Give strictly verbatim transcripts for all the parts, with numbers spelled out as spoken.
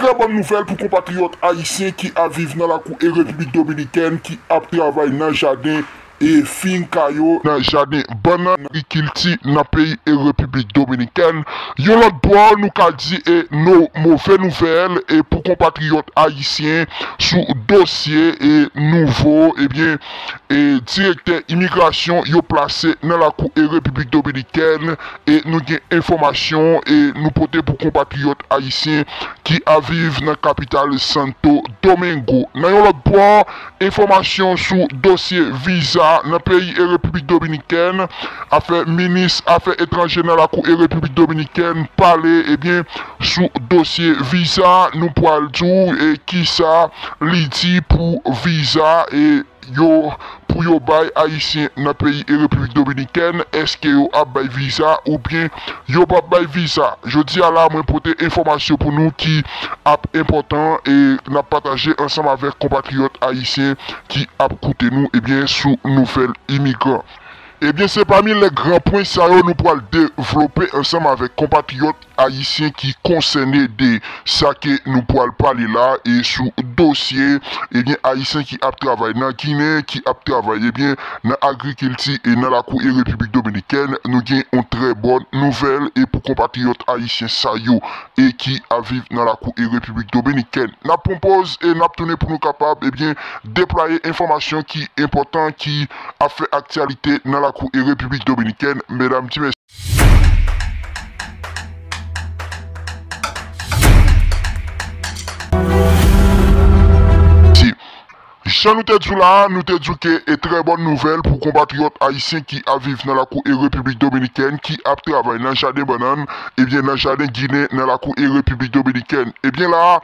Trè bòn nouvèl pou konpatriyòt ayisyen ki ap viv nan lakou e Repiblik Dominikèn, ki ap travay nan jaden e finka yo, nan jaden bannann, agrikilti nan peyi e Repiblik Dominikèn. Yon lòt bò, nou ka di e nou move nouvèl e pou konpatriyòt ayisyen sou dosye e nouvo, ebyen, e direktè imigrasyon yo plase nan lakou e Repiblik Dominikèn, e nou gen enfòmasyon e nou pote pou konpatriyòt ayisyen ki ap viv nan kapital Santo Domingo. Nan yon lòt bò, enfòmasyon sou dosye viza nan peyi e Repiblik Dominikèn, afè minis afè etranjè nan lakou e Repiblik Dominikèn pale, ebyen, sou dosye viza, nou pral di w e kisa li di pou viza e yo, pou yo bay ayisyen nan peyi e Repiblik Dominikèn, èske yo ap bay viza oubyen yo p ap bay viza. Jodi a la, mwen pote enfòmasyon pou nou ki ap enpòtan e n ap pataje ansanm avèk konpatriyòt ayisyen ki ap koute nou, ebyen, sou nouvèl imigran. Ebyen, se pami lè gran pwen sa yo nou pral devlope ansanm avèk konpatriyòt ayisyen ki konsène de sa ke nou pral pale la e sou dosye, ebyen, ayisyen ki ap travay nan Ginen, ki ap travay, ebyen, nan agrikilti e nan lakou e Repiblik Dominikèn, nou gen yon trè bòn nouvèl e pou konpatriyòt ayisyen sa yo e ki ap viv nan lakou e Repiblik Dominikèn. N ap pran pòz e n ap tounen pou nou kapab, ebyen, deplwaye enfòmasyon ki enpòtan ki ap fè aktyalite nan lakou e Repiblik Dominikèn. Medam, ti mesye. Jan nou te di w la, nou te di w ke e trè bòn nouvèl pou konpatriyòt ayisyen ki ap viv nan lakou e Repiblik Dominikèn, ki ap travay nan jaden bannann, ebyen, nan jaden Ginen, nan lakou e Repiblik Dominikèn. Ebyen la,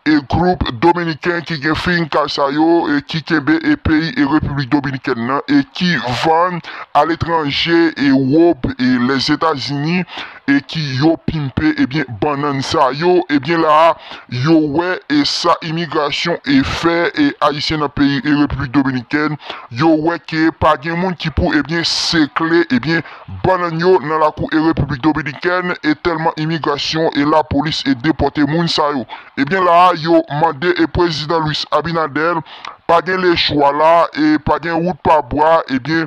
e gwoup dominiken ki gen finka sa yo, e ki kenbe e peyi e Repiblik Dominikèn nan, e ki vann aletranje e wòb e Lèzetazini, e ki yo pimpe, ebyen, bannann sa yo, ebyen, la a, yo wè e sa imigrasyon e fè e ayisyen nan peyi e Repiblik Dominikèn, yo wè ke pa gen moun ki pou, ebyen, sekle, ebyen, bannann yo nan lakou e Repiblik Dominikèn, e tèlman imigrasyon e lapolis e depòte moun sa yo. Ebyen, la a, yo mande e prezidan Luis Abinader, pa gen lechwa la, e pa gen wout pa bwa, ebyen,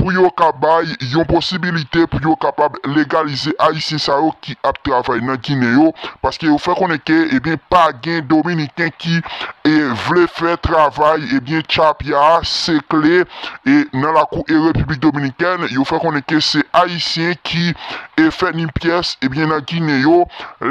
pou yo ka bay yon posibilite pou yo kapab legalize ayisyen sa yo ki ap travay nan Ginen yo, paske yo fè konnen ke, ebyen, pa gen dominiken ki, e, vle fè travay, ebyen, tchapya a, sekle, e nan lakou e Repiblik Dominikèn, yo fè konnen ke se ayisyen ki, e, fè ni pyès, ebyen, nan Ginen yo,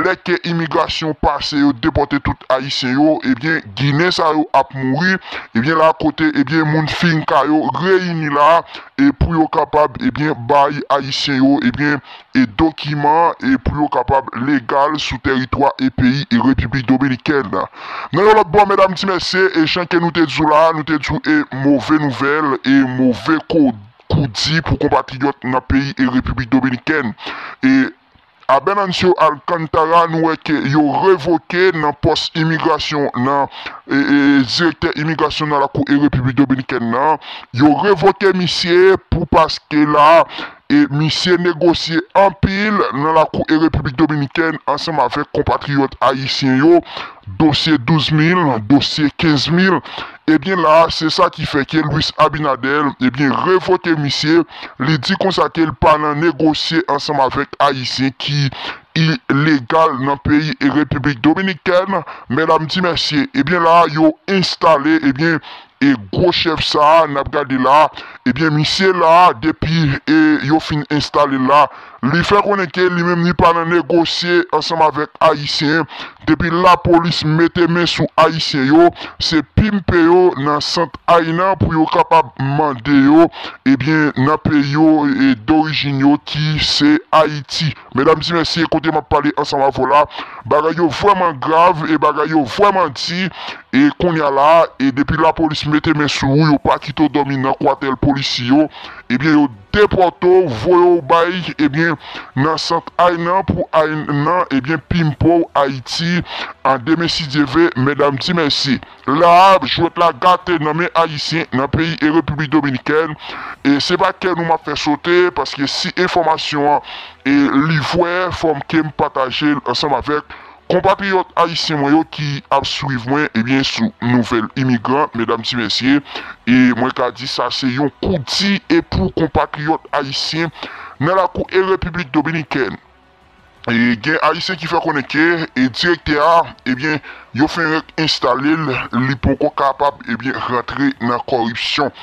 lè ke imigrasyon pase, yo depòte tout ayisyen yo, ebyen, Ginen sa yo ap mouri, ebyen, la kote, ebyen, moun finka yo reyini la, e pou yo kapab, ebyen, bay ayisyen yo, ebyen, e dokiman, e pou yo kapab legal sou tèritwa e peyi e Repiblik Dominikèn. Nan yon lòt bò, medam, ti mesye, e jan ke nou te di w la, nou te di w e move nouvèl, e move ko-, koudi pou konpatriyòt nan peyi e Repiblik Dominikèn. E a Venancio Alcántara, nou wè ke yo revoke nan pòs imigrasyon nan, e, e, direktè imigrasyon nan lakou e Repiblik Dominikèn nan. Yo revoke misye pou paske la, e misye negosye anpil nan lakou e Repiblik Dominikèn ansanm avèk konpatriyòt ayisyen yo, dosye douz mil, dosye kenz mil. Ebyen la, se sa ki fè ke Luis Abinader, ebyen, revoke misye. Li di konsa ke l pa nan negosye ansanm avèk ayisyen ki ilegal nan peyi e Repiblik Dominikèn. Medam, ti mesye, ebyen, la, yo enstale, ebyen, e gwo chèf sa a, n ap gade la, ebyen, misye la, depi, e, yo fin enstale l la, li fè konnen ke li menm li pa nan negosye ansanm avèk ayisyen. Depi lapolis mete men sou ayisyen yo, se pimpe yo nan Sant Aynan pou yo kapab mande yo, ebyen, nan peyi yo, e, dorijin yo ki se Ayiti. Medam, ti mesye, kote m ap pale ansanm avè w la, bagay yo vrèman grav e bagay yo vrèman di. E kounye a la, e depi lapolis mete men sou ou, yo pa kite w dòmi nan kwatèl polisye yo, ebyen, yo depòte w, voye w bay, ebyen, nan Sant Aynan pou Aynan, ebyen, pimpe w Ayiti, an demen, si Dye vle, medam, ti mesye. La a, jwèt la gate nan men ayisyen nan peyi e Repiblik Dominikèn. E se pa kè nou m ap fè sote, paske si enfòmasyon an, e, li vrè, fò m ke m pataje l ansanm avèk Konpatriyòt ayisyen mwen yo ki ap swiv mwen, ebyen, sou nouvèl imigran, medam ti mesye, e mwen ka di sa se yon kou di e pou konpatriyòt ayisyen nan lakou e Repiblik Dominikèn. E gen ayisyen ki fè konnen ke, e, direktè a, ebyen, yo fenk enstale l, li poko kapab, ebyen, rantre nan kòripsyon.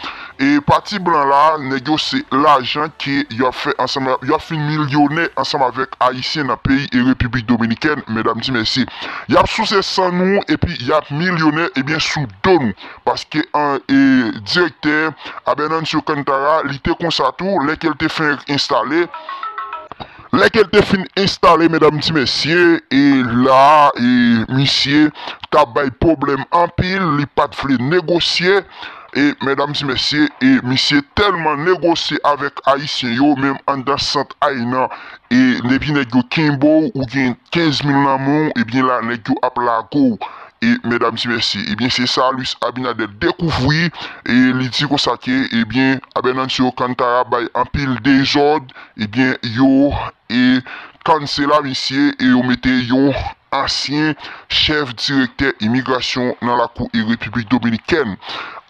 E pati blan la, nèg yo se lajan ke y ap fè ansanm, y ap fin milyonè ansanm avèk ayisyen nan peyi e Repiblik Dominikèn, medam ti mesye. Y ap souse san nou epi y ap milyonè, ebyen, sou do nou. Paske an, e, direktè Abernancio Cantara, li te konsa tou, lè ke l te fenk enstale. Lè ke l te fin enstale, medam ti mesye, e la, e misye t ap bay pwoblèm anpil, li pa t vle negosye, e medam ti mesye, e misye tèlman negosye avèk ayisyen yo, menm anndan sant Aynan, e depi nèg yo kenbe w, ou gen kenz mil nan men w, ebyen la, nèg yo ap lage w. E medam ti mesye, ebyen se sa Luis Abinader dekouvri, e li di konsa ke, ebyen, Abernancio Cantara bay anpil dezòd, ebyen, yo, e, kansela misye, e yo mete yon ansyen chèf direktè imigrasyon nan lakou e Repiblik Dominikèn.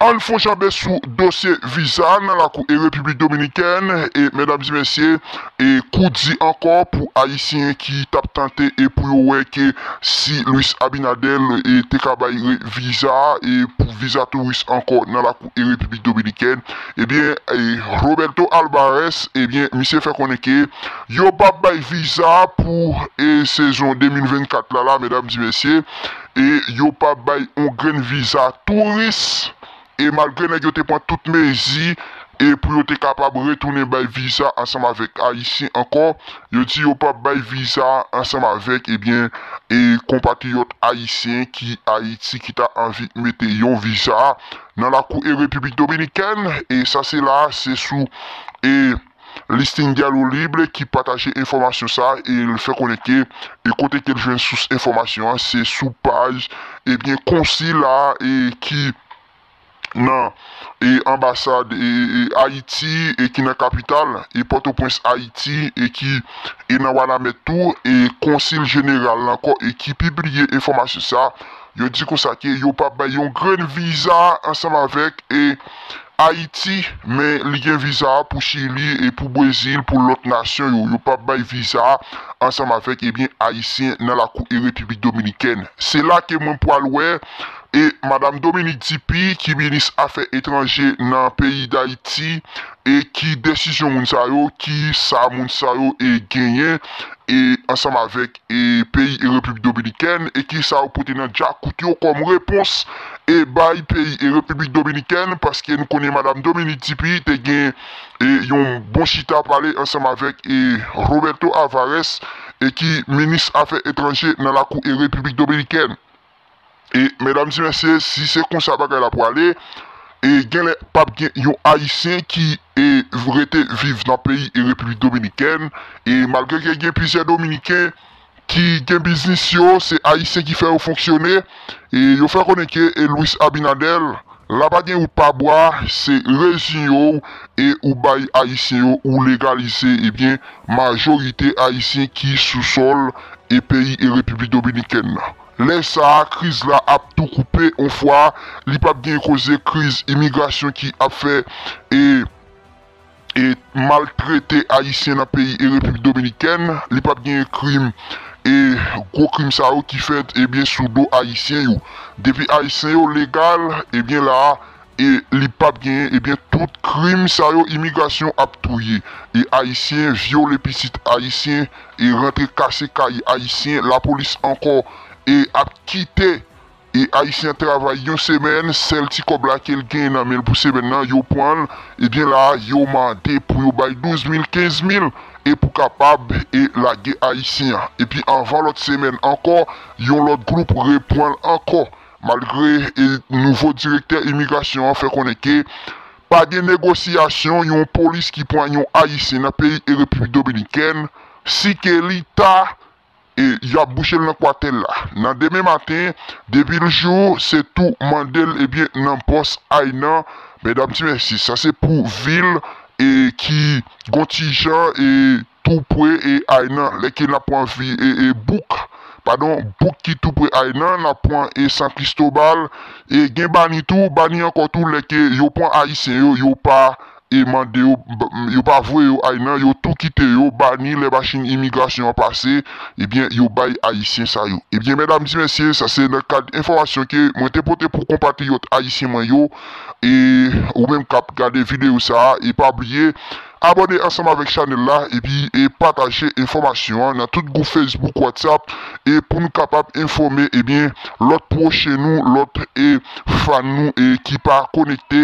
Ann fon janbe sou dosye viza nan lakou e Repiblik Dominikèn, e medam ti mesye, e kou di ankò pou ayisyen ki t ap tante e pou yo wè ke si Luis Abinader, e, te ka bay re-, viza, e pou viza touris ankò nan lakou e Repiblik Dominikèn, ebyen, e, Roberto Alvarez, ebyen, misye fè konnen ke yo p ap bay viza pou, e, sezon de mil vennkat la, la, medam ti mesye, e yo p ap bay yon grenn viza touris, e malgre nèg yo te pran tout mezi, e pou yo te kapab retounen bay viza ansanm avèk ayisyen ankò, yo di yo p ap bay viza ansanm avèk, ebyen, e konpatriyòt ayisyen ki Ayiti ki ta anvi mete yon viza nan lakou e Repiblik Dominikèn, e sa se la, se sou, e Listing Diálogo Libre ki pataje enfòmasyon sa, e l fè konnen ke, e kote ke l jwenn sous enfòmasyon an, se sou paj, ebyen, konsil la, e ki nan, e, anbasad, e, e, Ayiti, e ki nan kapital, e Pòtoprens, Ayiti, e ki, e nan Wanament tou, e konsil jeneral la ankò, e ki pibliye enfòmasyon sa, yo di konsa ke yo p ap bay yon grenn viza ansanm avèk, e, Ayiti, men li gen viza pou Chili, e pou Brezil, pou lòt nasyon yo. Yo p ap bay viza ansanm avèk, ebyen, ayisyen nan lakou e Repiblik Dominikèn. Se la ke mwen pral wè, e madam Dominique Dupuy, ki minis afè etranje nan peyi Dayiti, e ki desizyon moun sa yo, ki sa moun sa yo, e genyen, e ansanm avèk, e peyi e Repiblik Dominikèn, e ki sa yo pote nan djakout yo kòm repons, e bay peyi e Repiblik Dominikèn, paske nou konnen madam Dominique Dupuy te gen, e yon bon chita pale ansanm avèk, e Roberto Alvarez, e ki minis afè etranje nan lakou e Repiblik Dominikèn. E medam ti mesye, si se konsa bagay la pwale, e genlè p ap gen yon ayisyen ki, e, rete viv nan peyi e Repiblik Dominikèn, e malgre ke gen plizyè dominiken ki gen biznis yo, se ayisyen ki fè yo fonksyone, e yo fè konnen ke, e, Luis Abinader, la pa gen wout pa bwa, se reziye w, e ou bay ayisyen yo, ou legalize, ebyen, majorite ayisyen ki sou sòl, e peyi e Repiblik Dominikèn nan. Lè sa a, kriz la ap tou koupe yon fwa, li p ap gen koze kriz imigrasyon ki ap fè, e, e maltrete ayisyen nan peyi e Repiblik Dominikèn, li p ap gen krim, e gwo krim sa yo ki fèt, ebyen, sou do ayisyen yo. Depi ayisyen yo legal, ebyen, la a, e li p ap genyen, ebyen, tout krim sa yo imigrasyon ap touye. E ayisyen vyole pitit ayisyen, e rantre kase kay ayisyen, lapolis ankò, e ap kite, e ayisyen travay yon semèn, sèl ti kòb la ke l genyen nan men l pou semèn nan, yo pran l, ebyen, la a, yo mande pou yo bay douz mil, kenz mil, e pou kapab, e lage ayisyen an. Epi anvan lòt semèn ankò, yon lòt gwoup repran l ankò. Malgre, e, nouvo direktè imigrasyon an fè konnen ke pa gen negosyasyon, yon polis ki pran yon ayisyen nan peyi e Repiblik Dominikèn, si ke li ta, e, y ap bouche l nan kwatè l la. Nan demen maten, depi l jou, se tou mande l, ebyen, nan pòs Aynan, medam ti mesye, sa se pou vil, e, ki gon ti jan, e, tou pre, e, Aynan, lè ke n ap anvi, e, e, bouk, padon, bouk ki tou pre Ayina, n ap pran e San Cristobal, e gen Bani tou, Bani ankò tou, lè ke yo pran Ayisyen yo, yo pa e mande yo, yo pa voye yo Ayina, yo tou kite yo, Bani, lè machin imigrasyon an pase, ebyen, yo bay Ayisyen sa yo. Ebyen, medam di mesye, sa se nan kad enfòmasyon ke mwen te pote pou konpatriyòt ayisyen mwen yo, e ou menm k ap gade videyo sa a, e pa bliye, abòne ansanm avèk chanèl la, epi e pataje enfòmasyon an nan tout gwoup Facebook, WhatsApp, e pou n kapab enfòme, ebyen, lòt pwochen nou, lòt e fan nou, e ki pa konekte,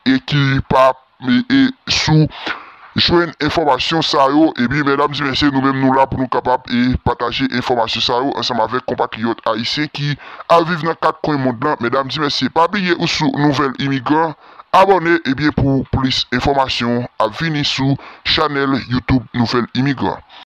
e ki pa e, e sou jwenn enfòmasyon sa yo, epi medam e mesye, nou menm nou la pou nou kapab e pataje enfòmasyon sa yo ansanm avèk konpatriyòt ayisyen ki ap viv nan kat kwen mond lan. Medam e mesye, pa bliye ou sou Nouvèl Imigran, abòne ebyen pou plis enfòmasyon ap vini sou chanèl YouTube Nouvèl Imigran.